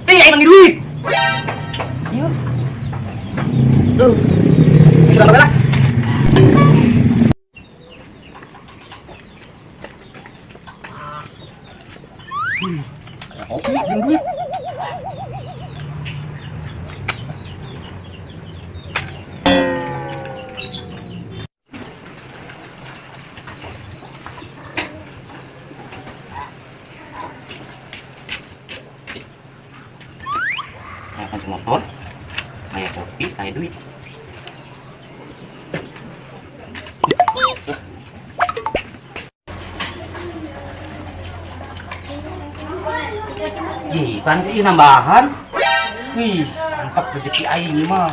Tih, aing manggil duit. Yuk. Duh. Sudah lah. Aya kopi jeung duit. Aya kunci motor, aya kopi, aya duit. Ih, pan ieu nambahan. Wih, mantap rezeki aing mah.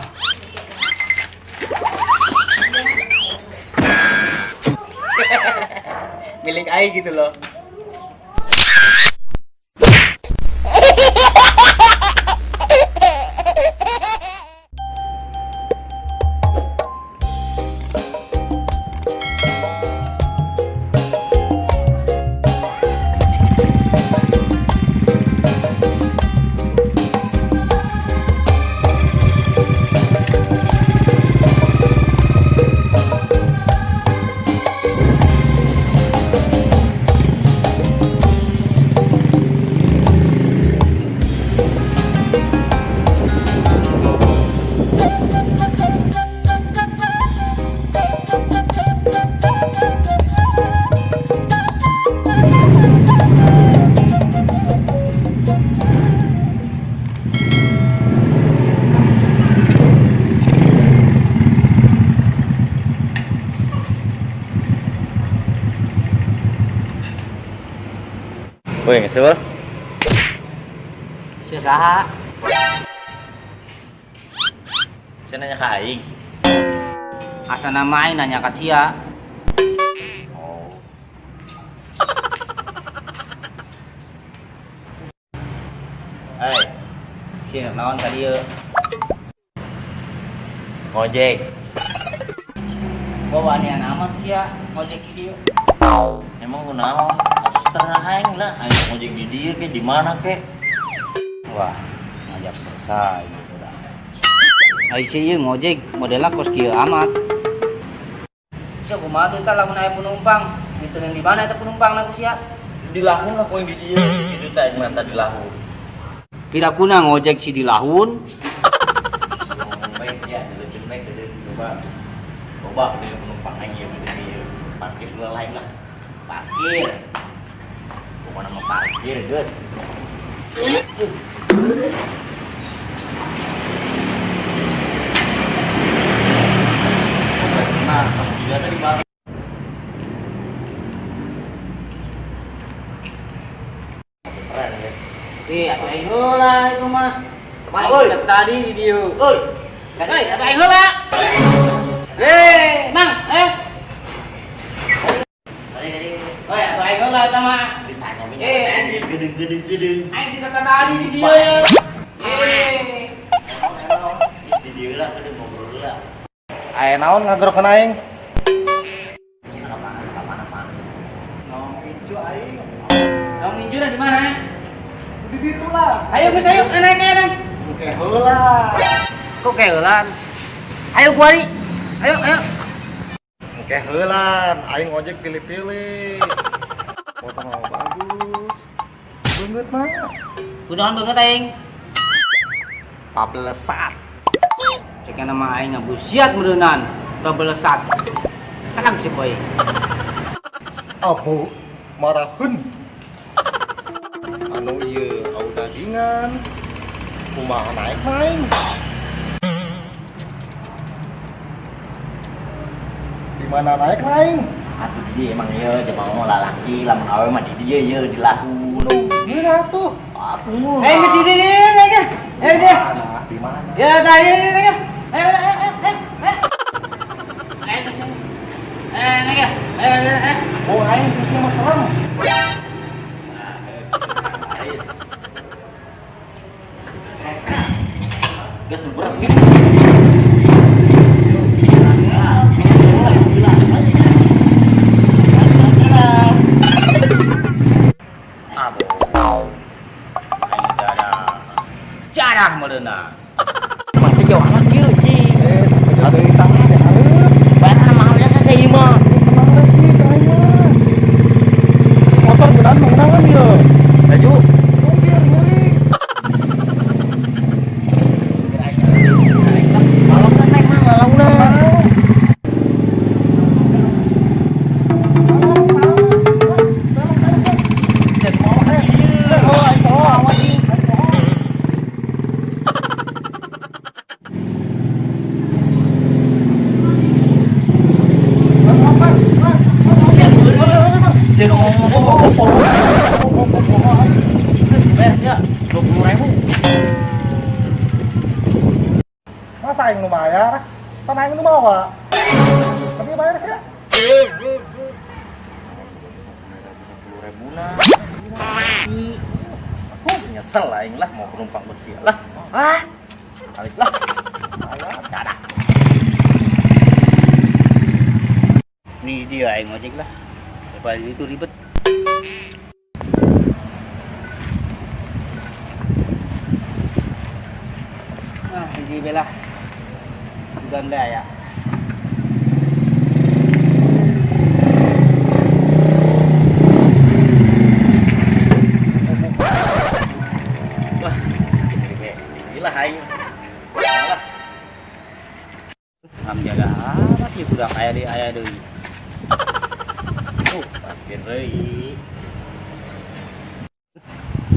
Milik aing gitu loh. Woi, geus eueuh. Sia saha? Sia nanya ka aing. Asa nama aing nanya ka sia. Oh. Hai, Sia naon ka dieu? Ngojek. Bawa anian amat sia ngojek di dieu. Emang kunaon? Atuh terang aing lah, aing ngojek di dieu ke di mana ke? Wah, ngajak bersaing udah. Ai si ieu ngojek modelna kos kieu amat. Sia kumaha tuh tah lamun aya penumpang? Diteungeun di mana eta penumpangna ku sia? Di lahun lah ku aing di dieu. Kitu teh aing mah di lahun. Pirakuna ngojek si di lahun. Ngomong bae sia, dileukeun bae deuleu coba. Coba deuleu penumpang aing ieu gitu ieu. Parkir dulu lain lah. Parkir. Pokokna mah parkir geus. Nah, juga tadi bang. Keren ya. Ih, atuh aing heula itu mah. Mana, Aing oi? tadi di dieu. Oi, Hei, atuh aing heula. Eh, Mang, eh. Oi, atuh aing heula eta mah. Eh, aing gedeng gedeng gedeng. aing tidak tadi di dieu. Eh. Di dieu lah, gedeng ngobrol lah. Aya naon ngagerokeun aing? Apaan, apaan, apaan. Naon incu aing? Dong injuna di mana? Di ditu lah. Ayo geus ayo, naik naik naik. Engke heula. Kok keulan? Ayo kuari. Ayo, ayo. Engke heulan, aing ngojek pilih-pilih. Motor mah bagus. Beungeut mah. Kunaon banget aing? Pabelesat. Cek nama aing ngabusiat meureunan. Babelesat. Kalang si boy. Abu maraheun. Anu ieu au dagingan. Kumaha naik main? Di mana naik lain? Atuh di dieu emang ieu jelema mah lalaki, lamun awewe mah di dieu ieu di lahun. Geuna atuh. Atuh. Eh, geus ini ini naik. Eh, dia. Di mana? Ya, tah ini naik. Ayo, ayo, ayo, ayo. Ayo, eh, naik ya. Ayo, ayo, ayo. Oh, aing terus mah serem. Gas nu berat. Nah. Mangsa jauh amat ieu, Ji. Eh, dari tangan ya hareup. Barang mahal jasa saya mah. Tenang we sih, tenang mah. Motor geunaan mah geunaan ieu. Laju. Tungkir nyeri. Lalongna naik mah lalongna. Bayar sia 20.000. Masa aing nu bayar? Pan aing nu mawa. Tapi bayar sih. 10.000 na. Nyesel aing lah mau penumpang besi lah. Ah. Balik lah. Dadah. Nih dia aing ojek lah. Daripada itu ribet. Ah, hiji belah. Ganda ya. Wah, inilah aing. Lah. Am jaga apa sih budak aya deui aya deui. Parkir deui.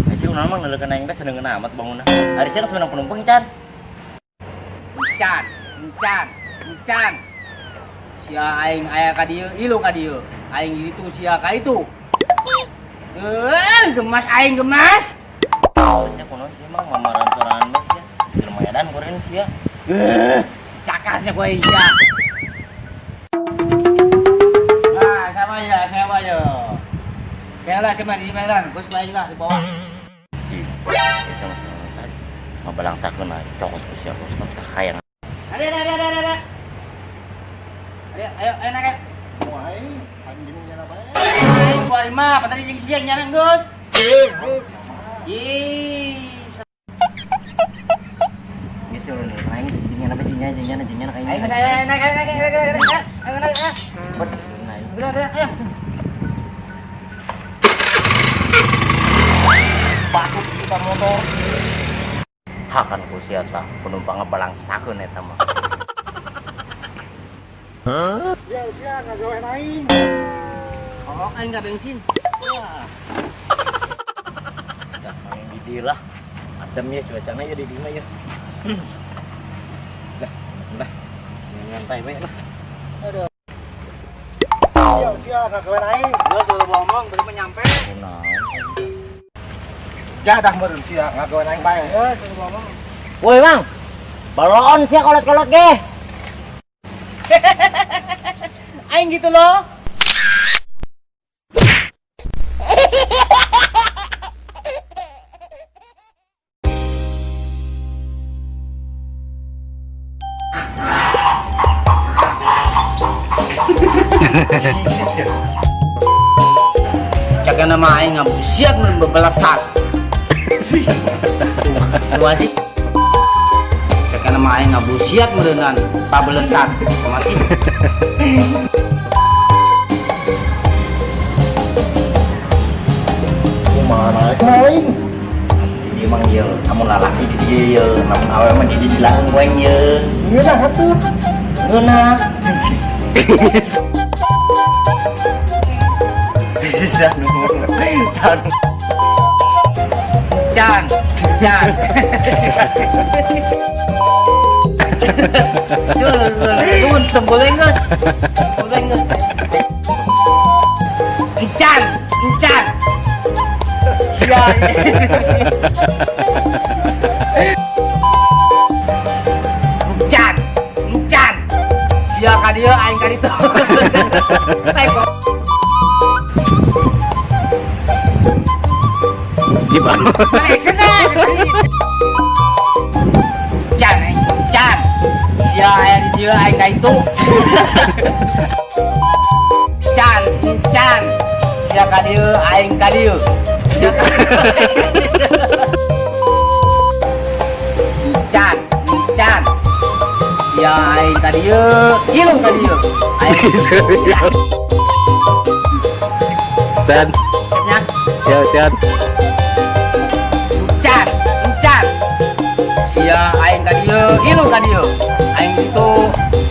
Ai sih urang mah neuleukeun aing teh sedeungeun amat bangunna. Ari sia geus menang penumpang can. Encan, encan, encan. Sia aing aya ka dieu, ilu ka dieu. Aing di ditu sia ka itu. Gemas aing gemas. Sia kunaon sih mang mamaran sorangan bae sia. Jelema edan kuring sia. Cakar sia ku aing sia. Nah, sama ya, sama ya. Bela sama di Medan, Gus baik lah di bawah. Ji, eta mah tadi. Ngabalangsakeun aing cokot ku sia bos mah hayang. Ada, ada, ada, ada, ada. Ayo, ayo, ayo naik. Mau aing, aing jeung nyana bae. Aing gua lima, apa tadi jeung siang nyana geus. Ih, Geus urang aing jeung nyana bae jeung nyana jeung nyana jeung nyana ayo ayo naik, ayo naik, ayo naik, ayo naik, ayo naik, ayo. Udah, udah, ayo. Batuk kita motor. Hakan ku sia tah penumpangna balangsakeun eta mah. Hah? Ya, sia ngagawean aing. Oh, aing enggak bensin. Dah main di dieu lah. Adem ya cuacana ya di dieu mah ya. Lah, lah. Nyantai bae lah. Aduh. Ya, sia ngagawean aing. Gua suruh ngomong belum nyampe. Kunaon? Jadah meureun sia ngagawean aing bae. Eh, suruh ngomong. Woi, Mang. Balon sia kolot-kolot ge. Aing gitu loh. Cakap nama aing ngabusiak mun bebelesak. Dua sih. Cakap nama aing ngabusiak meureunnan pabelesak. Kumaha sih? Kumaha naik aing? Jadi emang ieu amun lalaki di dieu ieu, lamun awewe mah di dieu dilaung ku aing ieu. Ngeunah atuh. Ngeunah. Sanu. Sanu. Can, can. Tunggu, boleh nggak? Boleh nggak? Encan, encan. Sial. Encan, encan. Sia ka dieu aing ka ditu. Di mana? Can, can. Sia aya di dieu aing ka itu. Can, can. Sia ka dieu aing ka dieu. Sia ka Sia aing ka dieu, ilu ka dieu. Aing Chan, nya. ya Chan. Encan, encan. Sia aing ka dieu, ilu ka dieu. Aing itu,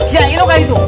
sia ilu ka itu.